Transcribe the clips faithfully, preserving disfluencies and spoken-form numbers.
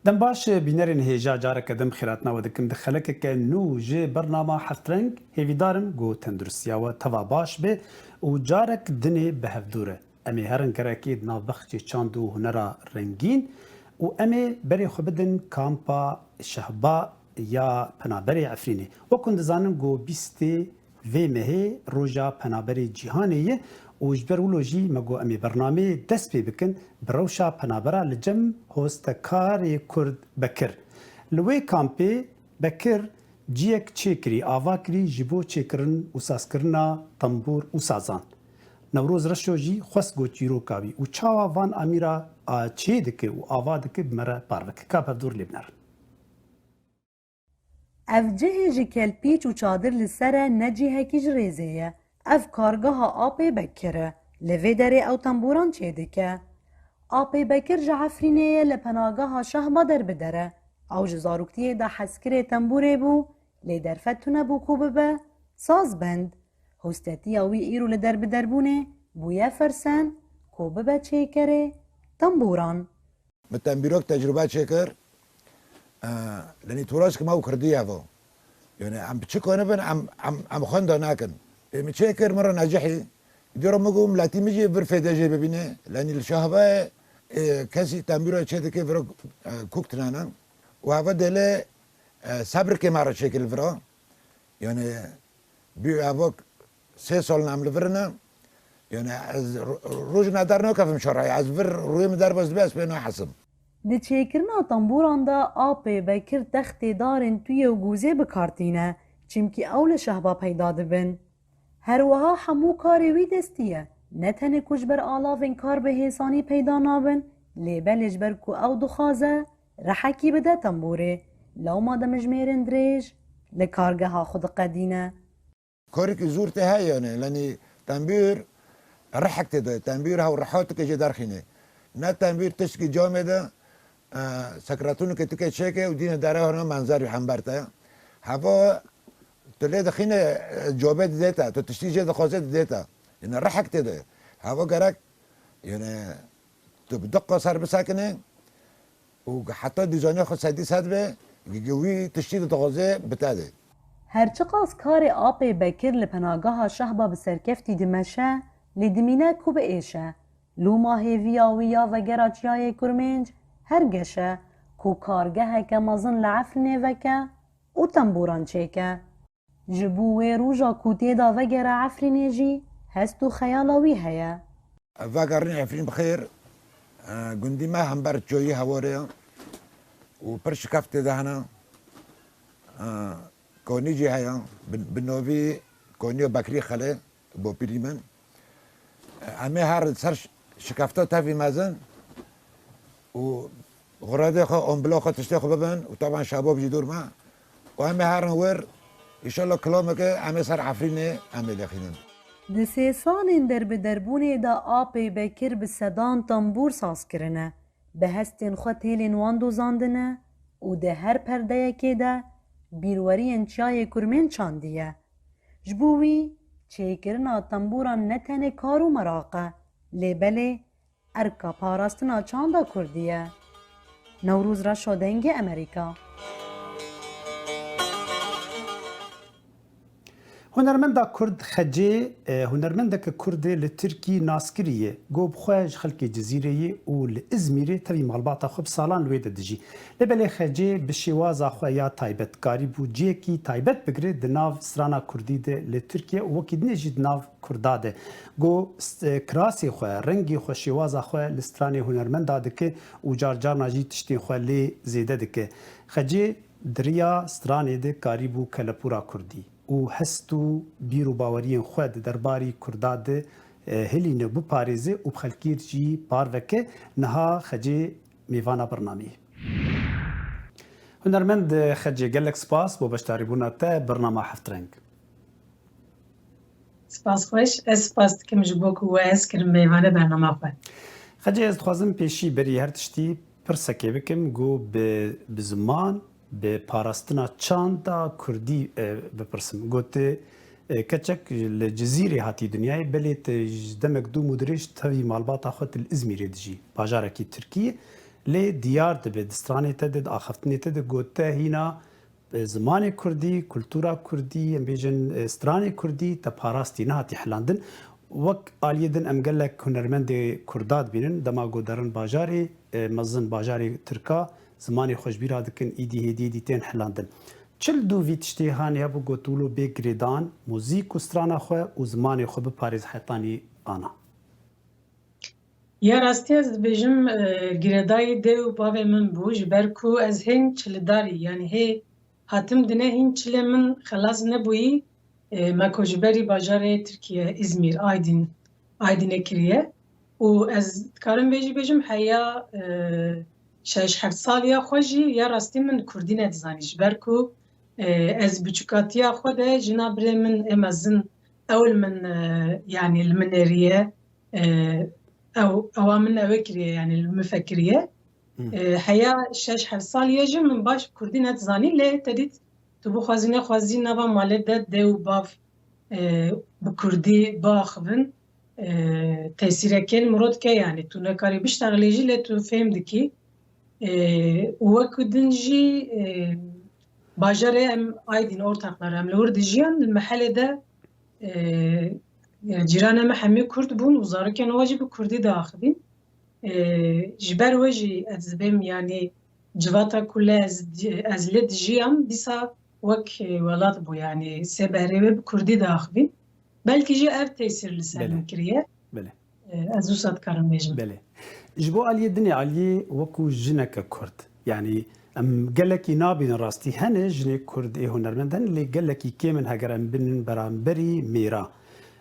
Dem baş, bînerên hêja, careke din xêratina we dikim di xelekeke nû ji bernama Heft Reng. Hêvîdar im ku tenduristiya we teva baş be û carek dinê bi hevdû re. Em ê herin gerekê di nav bexçê çand û hunera rengîn û em ê berê xwe bidin kampa Şehba ya Penaberê Efrînê. Wek hûn dizanin ku bîstê vê mehê roja penaberê cîhanê ye û ji ber wilo jî me got em ê bernameyê dest pê bikin bi rewşa penabera li cem hostekarê Kurd Bekir. Li wê kampê Bekir ciyek çêkirî, ava kirî ji bo çêkirin û sazkirina tembûr û sazan. Newroz Reşo jî xwest got çîroka wî û çawa van amîra a çê dike û ava dike bi me re parve ke. Ka hevdû re lê binerin. Ev cihê ji kelpîç û çadir li ser e, ne cihekî ji rêzê ye. Ev kargeha Apê Bekir e. Li vê derê ew tembûran çêdike. Apê Bekir ji Efrînê ye, li penageha Şehba derbider e. Ew ji zaroktiyê de hezkirê tembûrê bû, lê derfet tune bû ku bibe sazbend. Hostetiya wî îro li derbiderbûnê bûye fersen ku bibe çêkerê tembûran. Min tembîrok tecrûbe çêkir. E, lenî tûraş ki ma û kirdî evo. Yani em çi konibin, em, em, em xwenda nakin. Ê min çêkir, min re necihî. Dîro min got, miletî min jî vir fêde jê bibîne. Lenî li Şahbayê, e, kesî tembîro çê dike viro, e, kuk tinane. Û heva dêlê, e, sebrikê me re çêkir li vira. Yani, bî evo sê sal em li vir ne. Yani, ez ro-, roj ne dernakevim şerayê. Ez vir rûyê min derbas dibe, ez pê nahesim. Di çêkirina tembûran de Apê Bekir textê darên tuyê û gûzê bi kar tîne, çimkî ew li Şehba peyda dibin. Her wiha hemû karê wî destî ye. Ne tenê ku ji ber alavên kar bi hêsanî peyda nabin, lê belê ji ber ku ew dixwaze rihekî bide tembûrê, lewma demjimêrên dirêj li kargeha xwe diqedîne. Karekî zor tê heye, yani, lenî tembûr rihek tê de, tembûr hew rehat dike jê derxîne. Ne tembûr tiştekî camê de, e, sekretoneke tike çêke û dîne dere hona menzerî hember te. Heva tu lê dixîne, e, cobê didê te, tu tiştî jê dixwaze didê te. Yani rihek tê de. Heva gerek, yani, tu bi diqa ser bisekine û heta dîzanê xwe sedî sed be, gi-, gi-, wî tiştî dixwaze bi te de. Her çiqas karê Apê Bekir li penageha Şehba bi serkeftî dimeşe, lê dimîne ku biêşe. Lûma hêviya wî ya vegera Çiyayê Kurmênc her geş e ku kargeheke mezin li Efrînê veke û tembûran çêke. Ji bo wê roja ku tê de vegere Efrînê jî hest û xeyala wî heye. Vegerîn Efrîn bi xêr. E, gundî me hember çoyî hewarê ye û pir şikeft tê de hene. E, konî jî heye. Bi, bi novî Konîya Bekrî Xelê, bopîrî min. E, em ê her ser ş-, şikefta tevî mezin û xuredê xwe, ombila xwe, tiştê xwe bibin û taban şabab jî dûr me. Û em ê herin wir, înşallah kilameke em ê ser Efrînê em ê lêxînin. Di sê salên derbiderbûnê de Apê Bekir bi sedan tembûr saz kirine, bi hestên xwe têlên wan dozandine û di her perdeyekê de bîrweriyên Çiyayê Kurmên çandiye. Ji bo wî çêkirina tembûran ne tenê kar û meraq e, lê belê erka parastina çanda kurdî ye. Newroz Reşo, Dengê Amerîka. Hunermenda Kurd Xecê, e, hunermendeke Kurd e li Tirkî naskirî ye. Go bi xwe ji xelkê Cizîrê ye û li Izmîrê tevî malbata xwe bi salan li wê de dijî. Lê belê Xecê bi şêwaza xwe ya taybet karîbû cihekî taybet bigire di nav strana Kurdî de li Tirkiye û wekî dinê jî di nav Kurda de. Go st-, kirasê xwe, rengê xwe, şêwaza xwe li stranê hunermenda dike û car carna jî tiştên xwe lê zêde dike. Xecê di riya stranê de karîbû kelepûra Kurdî û hest û bîr û baweriyên xwe di derbarî Kurda de, e, hilîne, biparêze û bi xelkê jî parve ke. Niha Xecê mêvana bernameyê. Hunermend Xecê, gelek spas bo beşdarîbûna te bernama Heft Reng. Spas xweş. Ez spas dikim ji bo ku we hez kirin mêvanê bernama xwe. Xecê, ez dixwazim pêşî berî her tiştî pirsekê bikim, ku bi, bi ziman, bi parastina çanda kurdî, e, bipirsim. Got, e, keçek li Cizîrê hatî dinyayê, belê tu ji demek dûm û dirêj tevî malbata xwe tu li Izmîrê dijî, bajarekî Tirkiyê. Lê diyar dibe, di stranê te de, di axaftinê te de got te hîna, e, zimanê kurdî, kultura kurdî, em bêjin, e, stranê kurdî te parastî, nehatî hilandin. Wek aliyê din em gelek hunermendê kurda dibînin, dema ku derin bajarê, e, mezin bajarê tirka, zimanê xwe ji bîra dikin, îdî hêdî hêdî tên hilandin. Çi li dû vî tiştê hanê hebû ku tu wilo bê girêdan, muzîk û strana xwe û zimanê xwe biparêz hetanî ana? Ya rastî ez dibêjim, e, girêdayî dê û bavê min bû, ji ber ku ez hên çilidarî, yanî hê hatim dine hîn çilê min xelas nebûyî, e, me ku ji berî bajarê Tirkiye, Îzmîr, Aydîn, Aydînê kiriye. Û ez dikarim vê jî bêjim, heya, e, şeş heft saliya xwe jî ya rastî min kurdî nedizanî, ji ber ku, e, ez biçûkatiya xwe de jina birê min ê mezin ew li min, e, yanî li min nêriye, e, ew, ewa min ew ê kiriye, yanî li min fekiriye. Hmm. E, heya şeş heft saliye jî min baş kurdî nedizanî, lê te dît tu bixwazî nexwazî nava malê de dê û bav, e, bi kurdî biaxivin, e, tesîrekê li mirov dike, yanî tu nekarî biştexilî jî lê tu fêm dikî. E, û wek din jî, e, bajarê em Aydîn ortaklar em li wir dijiyan, li mehelê de, e, cîranê me hemî kurd bûn û zarokên we jî bi kurdî diaxivîn. E, ji ber wê jî ez dibêm, yanî civata ku lê ez, ez lê dijiyam, dîsa wek, e, welat bû, yanî sê behrê wê bi kurdî diaxivîn. Belkî jî ev tesîr li ser Belê. min kiriye. Belê. E, ez wisa dikarim bêjim. Belê. Ji bo aliyê dinê, aliyê wekû jineke kurd. Yanî em gelekî nabînin rastî. Hene jinê kurd ê hunermend hene, lê gelekî kêm in heger em binin beramberî mêra.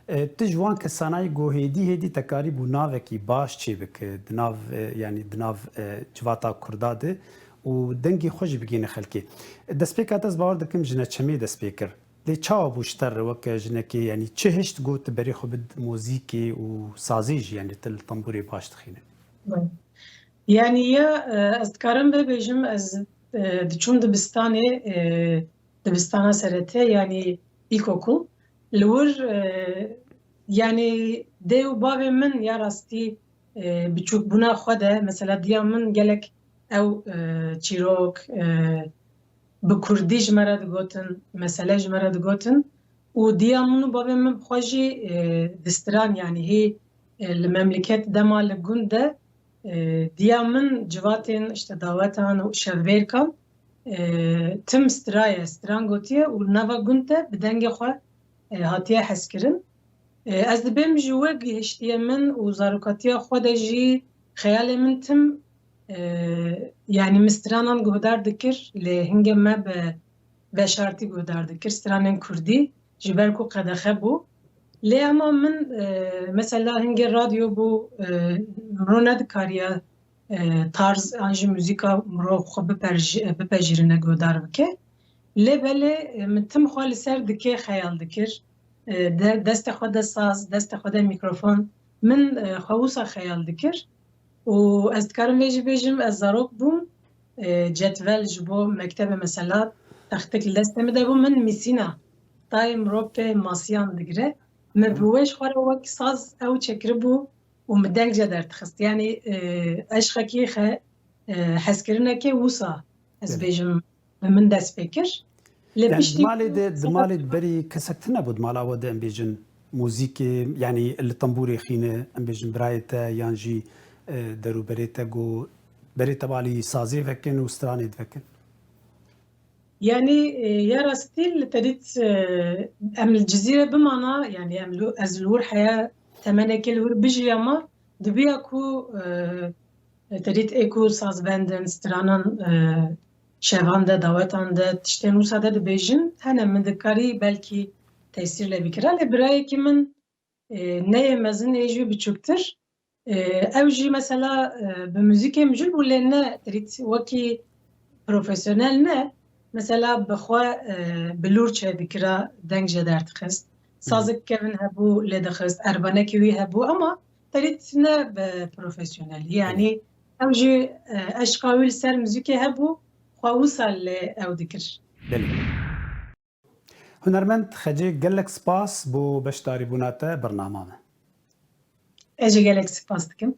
E, tu ji wan kesanayî ku hêdî hêdî te karîbû navekî baş çêbike, di nav, e, yanî di nav, e, civata kurda de û dengê xwe jî bigihîne xelkê. Destpêka te ez bawer dikim ji neçemê dest pê kir. Lê çawa bû ji te re weke jinekê, yanî çi hişt got tu berê xwe bid muzîkê û sazê jî, yanî tu li tembûrê baş dixîne? Yanî ya, e, ez dikarim vê bêjim, ez, e, diçûm dibistanê, e, dibistana serete, yanî îlkokul. Li wir, e, yanî dê û bavê min ya rastî, e, biçûkbûna xwe de, mesela diya min gelek ew, e, çîrok, e, bi kurdî ji me re digotin, mesele ji me re digotin û diya min û bavê min bi xwe jî, e, distiran, yanî hê, e, li memleket dema li gund de, e, diya min civatên, işte, dawetan û şevbêrkan, e, tim stiraye, stiran gotiye û nava gund de bi dengê xwe, e, hatiye hezkirin. E, ez dibêm ji we gihiştiye min û zarokatiya xwe de jî xeyalê min tim, e, yanî min stranan guhdar dikir, lê hingê me bi veşartî guhdar dikir, stranên kurdî, ji ber ku qedexe bû. Lê ema min, e, mesela hingê radyo bû, e, miro nedikariya, e, tarz an jî muzîka mirov xwe biperj-, bipejirine guhdar bike. Lê belê, e, min tim xwe li ser dikê xeyal dikir. E, de-, destê xwe de saz, destê xwe de mîkrofon. Min, e, xwe wisa xeyal dikir. Û ez dikarim vê jî bêjim, ez zarok bûm, e, cetvel ji bo mektebê mesela textik li destê min de bû, min mîsîna tayê mirov pê masiyan digire. Min bi wê ji xwe re wek saz ew çekiribû û min deng jê derdixist. Yanî, e, eşqekî xe-, e, hezkirinekê wisa ez Belê. bêjim, bi min dest pê kir. Lê Yani piştî di malê de, di sebeb malê de berî kesek tune bû, di mala we de, em bêjin, muzîkê, yanî li tembûrê xîne, em bêjin birayê te yan jî, e, derûberê te ku berê te balî sazê vekin û stranê divekin? Yanî, e, ya rastî li te dît, e, em li Cizîre bimana, yanî em li, ez li wir heya temenekê li wir bijiyama, dibiya ku, e, Te dît ê ku sazbendin, stranan, e, şevan de, dawetan de, tiştên wisa de dibêjin, hene min dikarî belkî tesîr lê bikira. Lê birayekî min, e, neyê mezin ê jî biçûktir, e, ew jî mesela, e, bi muzîkê mijûl bû, lê ne te dît wekî profesyonel ne. Mesela bi xwe, e, bilûrçe dikira, deng jê derdixist. Hı hı. Sazek kevin hebû lê dixist, erbanekî wî hebû, ama te dît ne bi profesyonelî. Belê. Yanî ew jî, e, eşqa wî li ser muzîkê hebû, xwe wisa lê ew dikir. Belê. Hunermend Xecê, gelek spas bo beşdarîbûna te bernama me. Ez jî gelek spas dikim.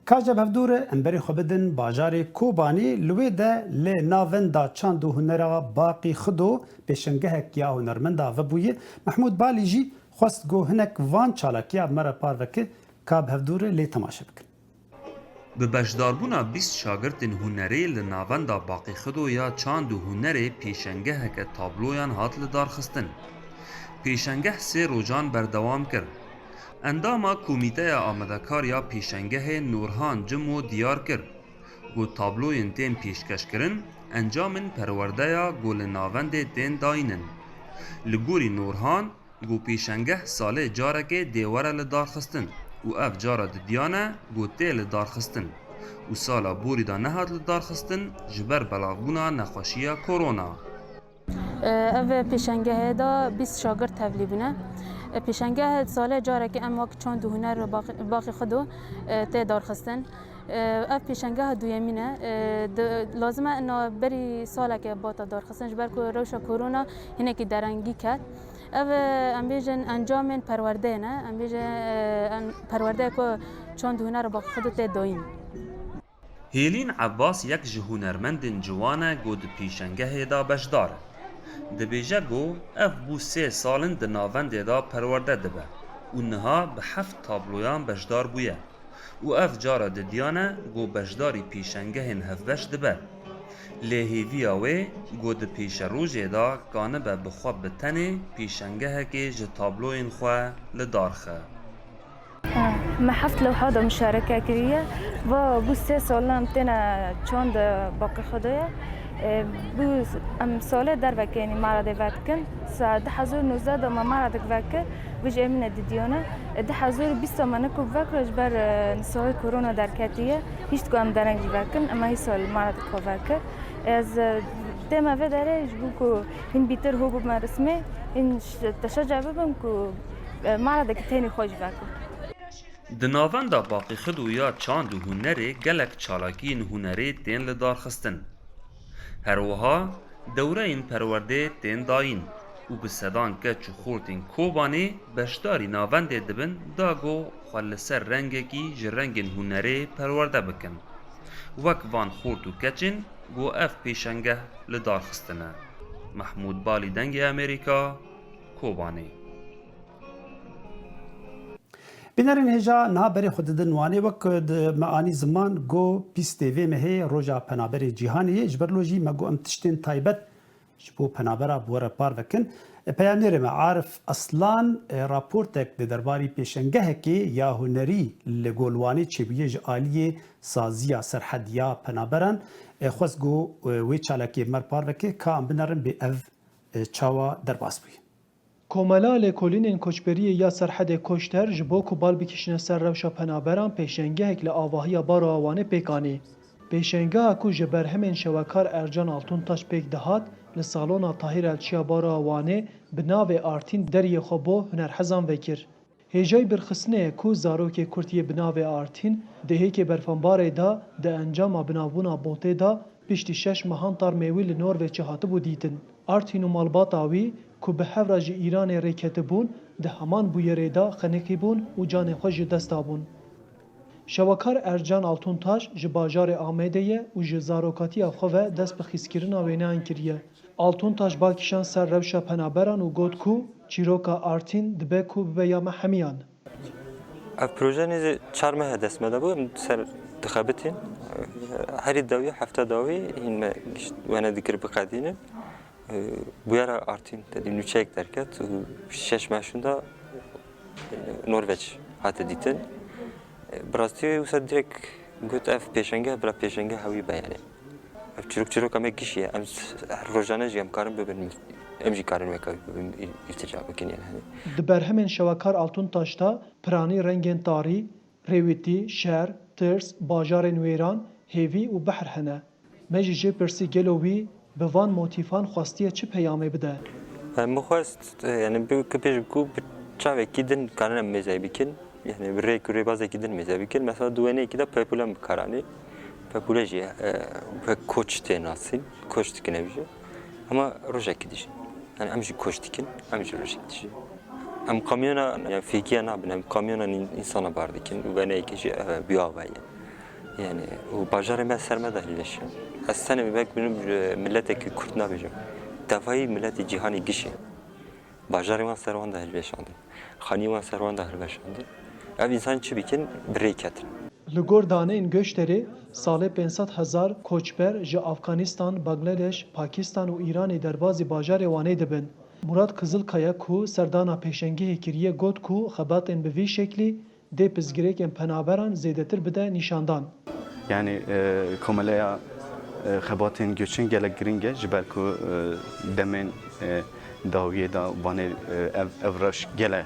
Ka ji hevdû re em berê xwe bidin bajarê Kobanê, li wê de lê navenda çand û hunera Baqî Xido pêşengehek ya hunermenda vebûye. Mehmûd Balî jî xwest ku hinek van çalakiya bi me re parve ke, ka bi hevdû re lê temaşe bikin. Bi beşdarbûna bîst şagirtên hunerê li navenda Baqî Xido ya çand û hunerê pêşengeheke tabloyan hat lidarxistin. Pêşengeh sê rojan berdewam kir. Endama Komîteya Amadekar ya Pêşengehê Nurhan Cimo diyar kir, ku tabloyên tên pêşkeşkirin encamên perwerdeya ku li navendê tên dayîn in. Li gorî Nurhan, ku pêşengeh salê carekê dê were lidarxistin û ev cara didiyan e ku tê lidarxistin û sala borî de nehat lidarxistin ji ber belavbûna nexweşiya korona. Ev pêşengehê de bîst şagirt tevlî bûne. Pêşengeh salê carekê em wek çand û huner Baqî, Baqî Xido tê darxistin. Ev pêşengeha duyemîn e. Di, lazim e ina berî saleke bata darxistin, ji ber ku rewşa korona hinekî derengî ket. Ev, em bêjin encamên perwerdeyê ne. Em bêjin, em, perwerdeyê ku çand û huner Baqî Xido tê dayîn. Hêlîn Ebbas yek ji hunermendên ciwan e ku di pêşengehê de beşdar e. Dibêje ku ev bû sê sal in di navendê de perwerde dibe û niha bi heft tabloyan beşdar bûye û ev cara didiyan e ku beşdarî pêşengehên hevbeş dibe. Lê hêviya wê ku di pêşerojê de kanibe bi xwe bi tenê pêşengehekê ji tabloyên xwe li dar xe. Me heft lewha de muşareke kiriye. Va bû sê sal em têne çand Baqî Xwedê ye. E, bû em salê dervekê, yanî mala dê vedikin. Sa du hezar û nozdeh de me mala dik vekir, vij êmine didiyane. E, du hezar û bîst de me neku vekir ji ber, e, nisayê korona derketiye. Hîşt ku em dereng jî vekin, em hî sal mala dik xwe vekir. Ez, e, tême vê derê ji bo ku hîn bîtir ho bibime rismê, hîn ş-, teşeca bibim ku E, mala de ki tenê xwe jî vekim. Di navenda Baqî Xido ya çand û hunerê gelek çalakiyên hunerê tên lidarxistin. Her wiha dewreyên perwerdê tên dayîn û bi sedan keç û xortên Kobanê beşdarî navendê dibin da ku xwe li ser rengekî ji rengên hunerê perwerde bikin. Wek van xort û keçên ku ev pêşengeh lidarxistine. Mehmûd Balî, Dengê Amerîka, Kobanê. Bînerên hêja niha berê xwe didin Wanê, wek di me anî ziman, got, bîstê vê mehê Roja Penaberê Cîhanê ye, ji ber lo jî me got em tiştên taybet ji bo penabera bi we re parve kin. E, peyamnêrê me Arif Aslan, e, raportek di derbarî pêşengehekê ya hunerî li Gol Wanê çêbûye ji aliyê saziya serhed ya penaberan. E, xwest got, e, wê çalakiyê bi me re parve ke, ka em binerin bê ev, e, çawa derbas bûye. Komela Lêkolînên Koçberiyê ya Serhedê Koçter ji bo ku bal bikişîne ser rewşa penaberan pêşengehek li avahiya Baroya Wanê pêk anî. Pêşengeha ku ji berhemên şewekar Ercan Altuntaş pêk dihat, li salona Tahîr Elçiya Baroya Wanê bi navê Artîn deriyê xwe bo hunerhezan vekir. Hêjayî birxistinê ye ku zarokê Kurd yê bi navê Artîn di hêkê berfanbarê de di encama binavbûna botê de piştî şeş mehan tarmê wî li Norveçê hatibû dîtin. Artîn û malbata wî ku bi hev re ji Îranê rê ketibûn, di heman bûyerê de xeniqîbûn û canê xwe ji dest dabûn. Şewekar Ercan Altuntaş ji bajarê Amedê ye û ji zarokatiya xwe ve dest bi xîskirina wêneyan kiriye. Altuntaş bal kişand ser rewşa penaberan û got ku çîroka Artîn dibe ku bibe ya me hemiyan. Ev proje nêzî çar meh e dest me de bû, em ser dixebitîn. Herî dawî, hefta dawî hîn me gişt wene dikir biqedînin. Bûyera Artîn, te dî nûçeyek derket û şeş meh şûnda Norveç hate dîtin. Bi rastî wisa direk got ev pêşengeh, bila pêşengeha wî be, yanî. Ev çîrok, çîroka me gişî ye. Em s-, her rojane jî em karin bibin, em jî karin weka wî bibin, îl-, îltica bikin, yanî, hani. Di berhemên şewekar Altuntaş de piranî rengên tarî, rêwîtî, şer, tirs, bajarên wêran, hêvî û behr hene. Me jî jê pirsî gelo wî bi van motîfan xwestiye çi peyamê bide? Em xwest, e, yanî bi, ku pêş ku bi çavekî din karin em mêze bikin, yanî bi rêk û rêbazekî din mêze bikin. Mesela di wêneyekî de pepûle em bikaranî. Pepûle jî, e, wek koç tê nasîn, koç dikin ev jî. Hema rojekî dijî. Yanî em jî koç dikin, em jî rojekî dijî. Em kamyona, yanî fêkiya nabin, em kamyona în-, însana bar dikin û wêneyekî jî, e, bi ava ye. Yani, û bajarê me ser me de hilweşiyan. Ez tenê wek miletekî Kurd nabêjim. Tevayî miletê cîhanê gişê. Bajarê wan ser wan de hilweşandin. Xanî wan ser wan de hilweşandin. Ev însan çi bikin, bi rê ketin. Li gor daneyên Göçterê, salê pênc sed hezar koçber ji Afganistan, Bangladeş, Pakistan û Îranê derbazî bajarê Wanê dibin. Murat Kizilkaya ku serdana pêşengehê kiriye got ku xebatên bi vî şeklî dê pirsgirêkên penaberan zêdetir bide nîşandan. Yani, e, komeleya, e, xebatên göçên gelek giring e, ji ber ku, e, demên, e, dawiyê de Wanê, e, ev, ev rewş gele,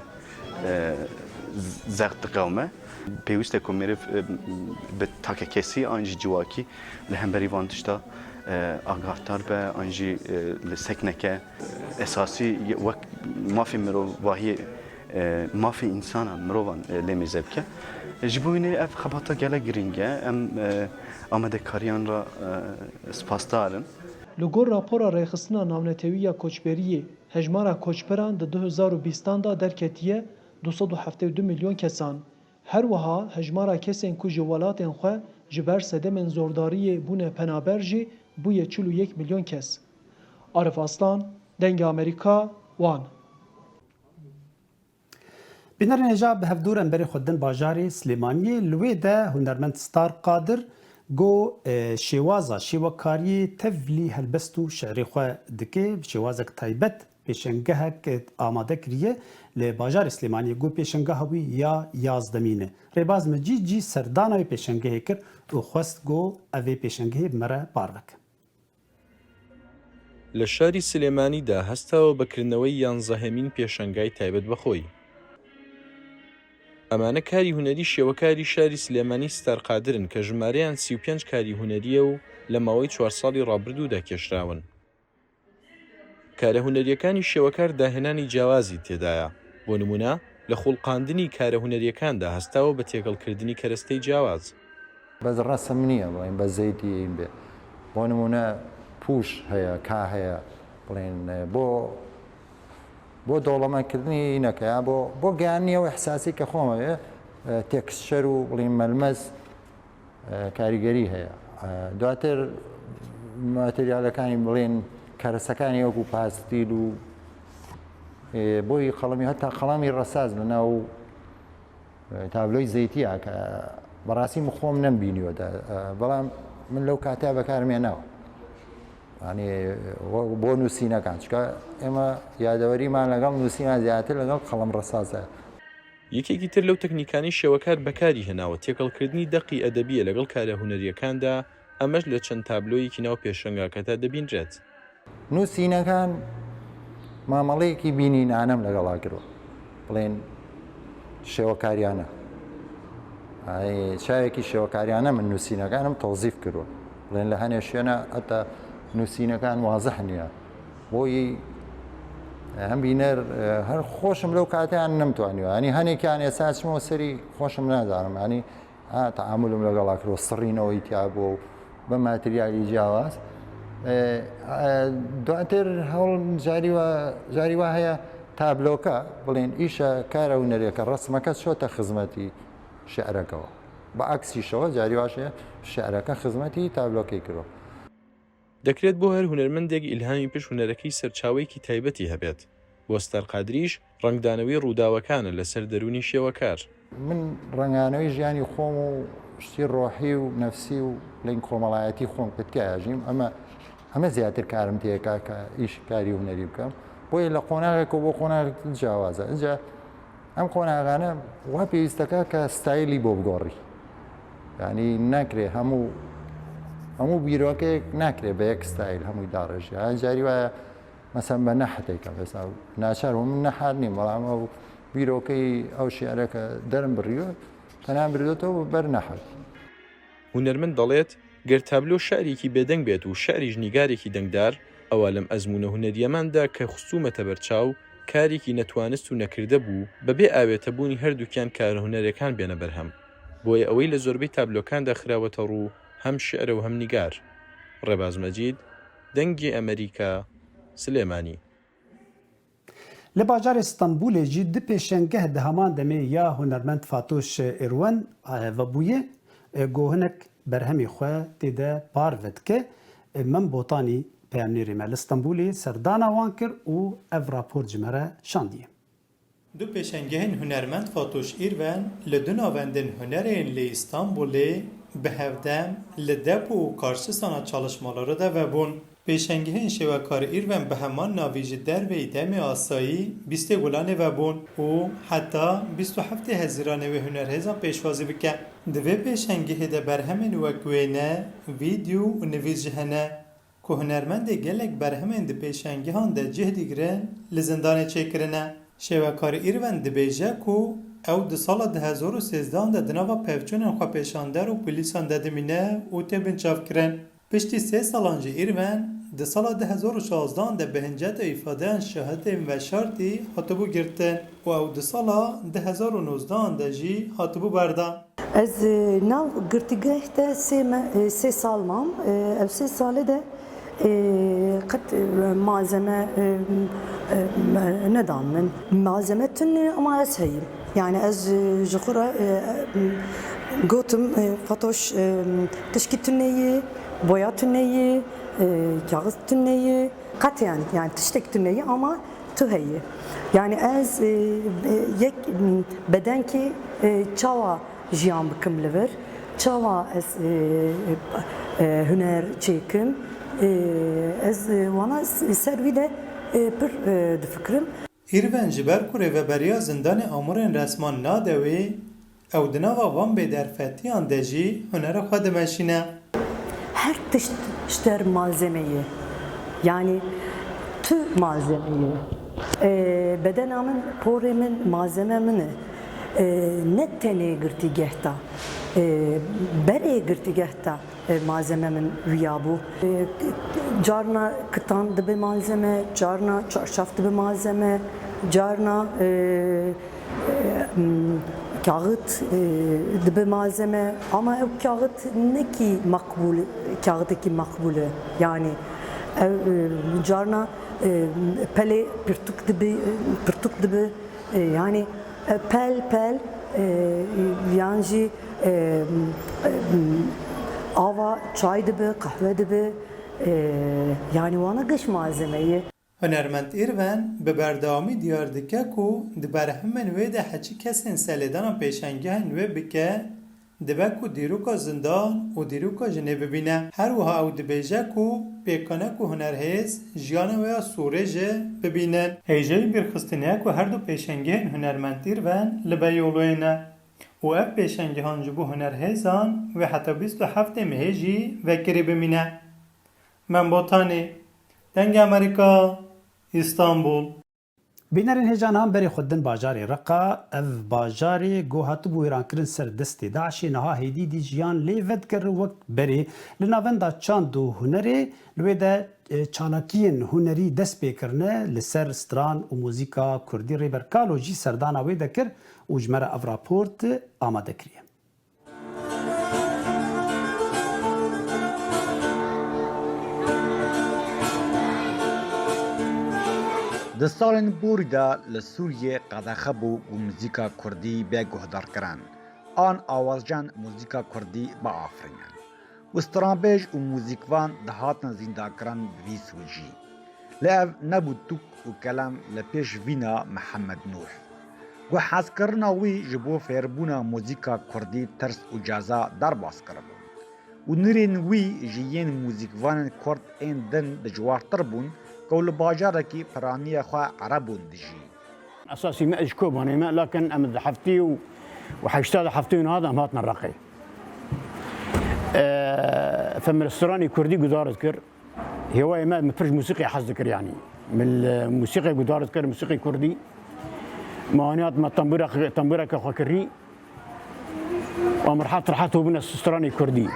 e, z-, zext diqewime. Pêwîst e ku meriv, e, bi takekesî an jî civakî li hemberî van tişta, e, agahdar be, an jî, e, li sekneke esasî wek mafê mirovahiyê, e, mafê însana, mirovan, e, lê mêze bike. E, ji bo wînê ev xebata gelek giring e. Em, e, amadekariyan re, e, spasdar in. Li gor rapora Rêxistina Navnetewî ya Koçberiyê, hejmara koçberan di du hezar û bîstan de derketiye du sed û heftê û du milyon kesan. Her wiha hejmara kesên ku ji welatên xwe ji ber sedemên zordariyê bûne penaber jî bûye çil û yek milyon kes. Arif Aslan, Dengê Amerîka, Wan. Bînerên hêja bi hevdû re em berê xwe didin bajarê Silêmaniyê. Li wê de hunermend Star Qadir got, e, şêwaza şêwekariyê tevlî helbest û şi'rê xwe dike, bi şêwazek taybet pêşengehek amade kiriye. Li bajarê Silêmaniyê got pêşengeha wî ya yazdemîn e. Rêbaz Mecîd jî serdana wê pêşengehê kir û xwest got ev ê pêşengehê bi me re parve ke. لە شاری سلێمانیدا هەستاوە بە کردنەوەی یانزەهەمین پێشەنگای تایبەت بە خۆی. ئەمانە کاری هونەری شێوەکاری شاری سلێمانی ستار قادر ن کە ژمارەیان سی و پێنج کاری هونەرییە و لە ماوەی چوار ساڵی ڕابردوودا کێشراون. کارە هونەرییەکانی شێوەکار داهێنانی جیاوازی تێدایە، بۆ نموونە، لە خوڵقاندنی کارە هونەرییەکاندا هەستاوە بە تێکەڵکردنی کەرەستەی جیاواز. بەس ڕەسم نییە، بڵێن بە زەیتی بێ. بۆ نموونە پوش هەیە، کا هەیە، بڵێن بۆ، بۆ دەوڵەمەندکردنی ئینەکە، یا بۆ، بۆ گەیاندنی ئەو ئیحساسی کە خۆمە بێ، تێکسچەر و بڵێن مەلمەس، کاریگەری هەیە. دواتر ماتریالەکانی بڵێن کەرەسەکانی وەکو پاستیل و، بۆی قەڵەمی، هەتا قەڵەمی ڕەساس لە ناو تابلۆی زەیتیە کە بەڕاستی من خۆم نەمبینیوە، بەڵام من لەو کاتە بەکارمێناوە. یعنی، وە-، بۆ نووسینەکان، چکە ئێمە یادەوەریمان لەگەڵ نووسینە زیاتر لەگەڵ قەڵەم ڕەساسە. یەکێکی تر لەو تەکنیکانەی شێوەکار بەکاری هێناوە، تێکەڵکردنی دەقی ئەدەبییە لەگەڵ کارە هونەرییەکاندا، ئەمەش لە چەند تابلۆیەکی ناو پێشەنگاکەدا دەبینرێت. نووسینەکان مامەڵەیەکی بینینانەم لەگەڵا کردووە. بڵێن شێوەکاریانە. ئەی، چاوێکی شێوەکاریانە من نووسینەکانم تەوزیف کردووە. بڵێن لە هەنێ شوێنە هەتا نووسینەکان وازح نییە. بۆی هەم بینەر، هەر خۆشم لەو کاتیان نەمتوانیوە. یعنی هەنێکیان ئێستا چمەوە سەری خۆشم نازانم. یعنی، ها، تەعاملم لەگەڵا کردووە، سڕینەوەی تیا بوو و بە ماتریالی جیاواز. ئێ، ئێ، دواتر هەوڵ جاری وا، جاری وا هەیە تابلۆکە، بڵێن ئیشە کارە هونەرێکە، ڕەسمەکە چۆتە خزمەتی شعرەکەوە. بە عەکسیشەوە جاری واش هەیە شعرەکە خزمەتی تابلۆکەی کردووە. دەکرێت بۆ هەر هونەرمەندێک ئیلهامی پشت هونەرەکەی سەرچاوەیەکی تایبەتی هەبێت. بۆ ستار قادریش، ڕەنگدانەوەی ڕووداوەکانە لەسەر دەروونی شێوەکار. من ڕەنگانەوەی ژیانی خۆم و شتی ڕۆحی و نەفسی و لەنگ کۆمەڵایەتی خۆم کە تیایە ژیم، ئەمە، ئەمە زیاتر کارم تێکا کە ئیش کاری هونەری بکەم. بۆیە لە قۆناغێکەوە بۆ قۆناغێک جیاوازە. ئینجا ئەم قۆناغانە وا پێویستەکە کە ستایلی بۆ بگۆڕی. یعنی ناکرێ هەموو، هەموو بیرۆکەیەک ناکرێ بە یەک ستایل هەمووی داڕێژی. یان جاری وایە مەسەن بە نەحتێکە، بەس ئەو ناچار بوو، من نەحات نیم، بەڵام ئەو بیرۆکەی ئەو شیعرەکە دەرم بڕیوە، پەنام بردوێتەوە بەر نەحت. هونەرمەند دەڵێت، گەر تابلۆ شعرێکی بێدەنگ بێت و شعریش نیگارێکی دەنگدار، ئەوا لەم ئەزموونە هونەریەماندا کە خستوومەتە بەرچاو، کارێکی نەتوانست و نەکردە بوو، بەبێ ئاوێتەبوونی هەردووکیان کارە هونەرەکان بێنە بەرهەم. بۆیە ئەوەی لە زۆربەی تابلۆکاندا خراوەتە ڕوو، هەم شعرە و هەم نیگار. ڕێباز مەجید، دەنگی ئەمریکا، سلێمانی. Li bajarê Stenbolê jî du pêşengeh di heman demê ya hunermend Fatoş Êrwen, e, vebûye, e, ku hinek berhemê xwe tê de par vedike. Mem Botanî peyamnêrê me li Stenbolê serdana wan kir û ev raport ji me re şandiye. Du pêşengehên hunermend Fatoş Îrven li du navendên hunerê yên li Îstanbulê bi hevdem li depo û karşısana çalışmaları de vebûn. Pêşengehên Şêwekar Îrven bi heman navî ji derveyî demê asayî bîstê Gulanê vebûn û heta bîst û heftê Hezîranê wê hunerhêzan pêşwazî bike. Di vê pêşengehê de berhemên wek wêne, vîdyo û nivîs jî hene. Ku hunermendê gelek berhemên di pêşengehan de cih digirin, li zindanê çêkirine. Şêwekar Îrven dibêje ku ew di sala du hezar û sêzdehan de di nava pevçûnên xwepêşander û polîsan de dimîne û tê binçavkirin. Piştî sê salan jî Îrven di sala du hezar û şazdehan de bi hinceta îfadeyan şahidên veşartî hatibû girtin û ew di sala du hezar û nozdehan de jî hatibû berdan. Ez, e, nav girtîgeh de sê me, e, sê sal mam. E, ev sê salê de, e, qet, e, malzeme, e, e, nedan min. Malzeme tune ama ez heyim. Yani ez, e, ji xwe re, e, e, gotim, e, Fatoş, e, tişkî tune ye, boya tune ye, e, kağıt tune ye. Qet yani, yani tiştek tune ye ama tu heye. Yani ez, e, e, yek, m, bedenkî, e, çawa jiyan bikim li vir, çawa ez, e, e, huner çêkim, e, ez, e, wana s-, ser wî de, e, pir, e, difikirim. Îrven ji ber ku rêveberiya zindanê amûrên resman nade wê, ew di nava van bêderfetiyan de jî hunera xwe dimeşîne. Her tişt ji te re malzeme ye. Yani tu malzeme ye. Ee, bedena min, porê min, malzeme min e. Ee, ne tenê girtîgehta. Ee, berê girtîgehta, e, malzeme min wiya bû. E, carna kitan dibe malzeme, carna çarşaf dibe malzeme, carna, e, e, m, kağıt, e, dibe malzeme. Ama ew kağıt ne ki makbul, kağıdekî makbul e. Yani ew, e, carna, e, pelê pirtûk dibe, pirtûk dibe. E, yani, e, pel pel, e, yan jî, e, e, ava çay dibe, qehwe dibe. E, yani wana giş malzeme ye. Hunermend Îrven bi berdewamî diyar dike ku di berhemên wê de heçî kesên selêdana pêşengehên wê bike, dibe ku dîroka zindan û dîroka jinê bibîne. Her wiha ew dibêje ku pêkan e ku hunerhêz jiyana wê ya sûrê jî bibînin. Hêjayî bîrxistinê ye ku her du pêşengehên hunermend Îrven li Beyoloyê ne û ev pêşengehan ji bo hunerhêzan wê heta bîst û heftê mehê jî vekirî bimîne. Mem Botanî, Dengê Amerîka, Îstanbul. Bînerên hêja niha berê xwe din bajarê Reqa. Ev bajarê ku hatibû wêrankirin ser destê DAIŞê, niha hêdî dî jiyan lê vedikir wek berê. Li Navenda Çand û Hunerê li wê de, e, çalakiyên hunerî dest pê kirine li ser stran û muzîka kurdî. Rêber Kalo jî serdana wê de kir û ji me re ev raport amade kiriye. Di salên borî de li Sûriyê qedexe bû ku muzîka kurdî bê guhdarkirin an awazcên muzîka kurdî biafirînin û stranbêj û muzîkvan dihatin zîndankirin bi vî sûcî. Lê ev nebû tûk û kelem li pêş vîna Mihemed Nûh. Ku hezkirina wî ji bo fêrbûna muzîka kurdî tirs û ceza derbas kiribûn. Û nirên wî ji yên muzîkvanên kurd ên din dijwartir bûn, ku li bajarekî piraniya xwe erebûn dijî. Esasî me ji Kobanê me, lakin em di heftê û, û heşta de heftê û neh de em hatin Reqê. Eee, feministranê kurdî gudarit kir. Hêwayê me, min pir ji mûsîqê hez dikir, yanî. Min li mûsîqê gudarit kir, mûsîqê kurdî. Me anî hat me tembûrek, tembûreke xwe kirî. Û em rehet rehet hûbûne stranê kurdî.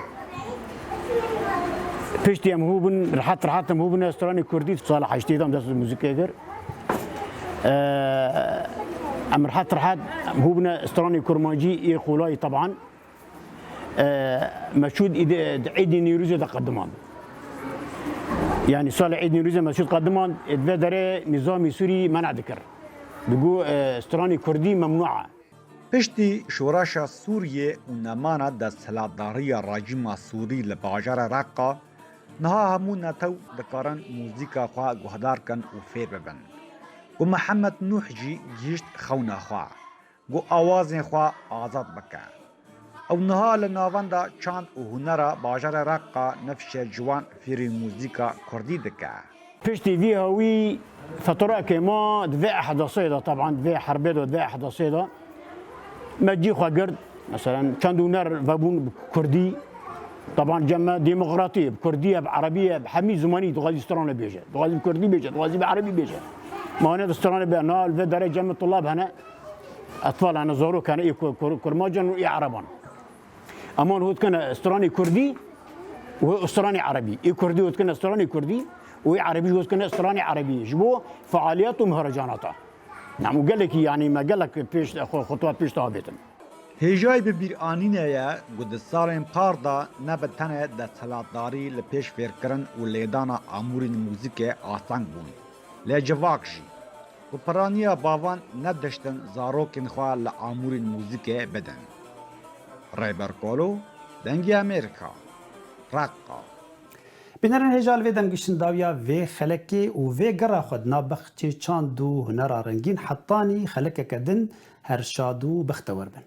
Piştî em hûbûn, rehet rehet em hûbûne stranê kurdî. Sala heştê de em dest bi mûzîkê kir. Eee, em rehet rehet em hûbûne stranê kurmancî yê qolayî teban. E, me çû di, di Êdî Nîrûzê de qedimand. Yanî salê Êdî Nîrûzê me çû qedimand, e, di vê derê nîzamî Sûrî mena dikir. Digo, e, stranê kurdî memnû e. Piştî şoreşa Sûriyê û nemana desthilatdariya rejîma Sûrî li bajarê Reqa, niha hemû netew dikarin muzîka xwe guhdar kin û fêr bibin. Ku Mihemed Nûh jî gihîşt xewna xwe, ku awazên xwe azad bike. Ew niha li navenda çand û hunera bajarê Reqa nifşe ciwan fêrî muzîka kurdî dike. Piştî vî hewî feturekê ma di vê ehdasê de, teban di vê herbê de, di vê ehdasê de me cî xwe girt. Meselen çend huner vebûn bi kurdî. Teban cem me demokratî ye, bi kurdî ye, bi erebî ye, bi hemî zimanî dixwazî stranê bêje. Dixwazî bi kurdî bêje, dixwazî bi erebî bêje. Ma hûne di stranê bê, na li vê derê cem me tulab hene, etfal hene, zarok hene, ê ku-, kur-, kurmacan û ê ereban. Eman hût kene stranê kurdî û stranê erebî. Ê kurdî hût kene stranê kurdî û ê erebî hût kene stranê erebî. Ji bo fealiyet û mihrecanata. Nam û gelekî, yanî me gelek pêş, xwe, xutwa pêş de avêtin. Hêjayî bi bîranînê ye ku di salên par de ne bi tenê desthilatdarî li pêş fêrkirin û lêdana amûrên muzîkê asteng bûn, lê civak jî, ku piraniya bavan nediştin zarokên xwe li amûrên muzîkê bidin. Rêber Kolo, Dengê Amerîka, Reqa. Bînerên hêja, li vê dem giştin dawiya vê xelekê û vê gera xwe di nav bexçê çand û hunera rengîn hetanî xelekeke din her şad û bextewer bin.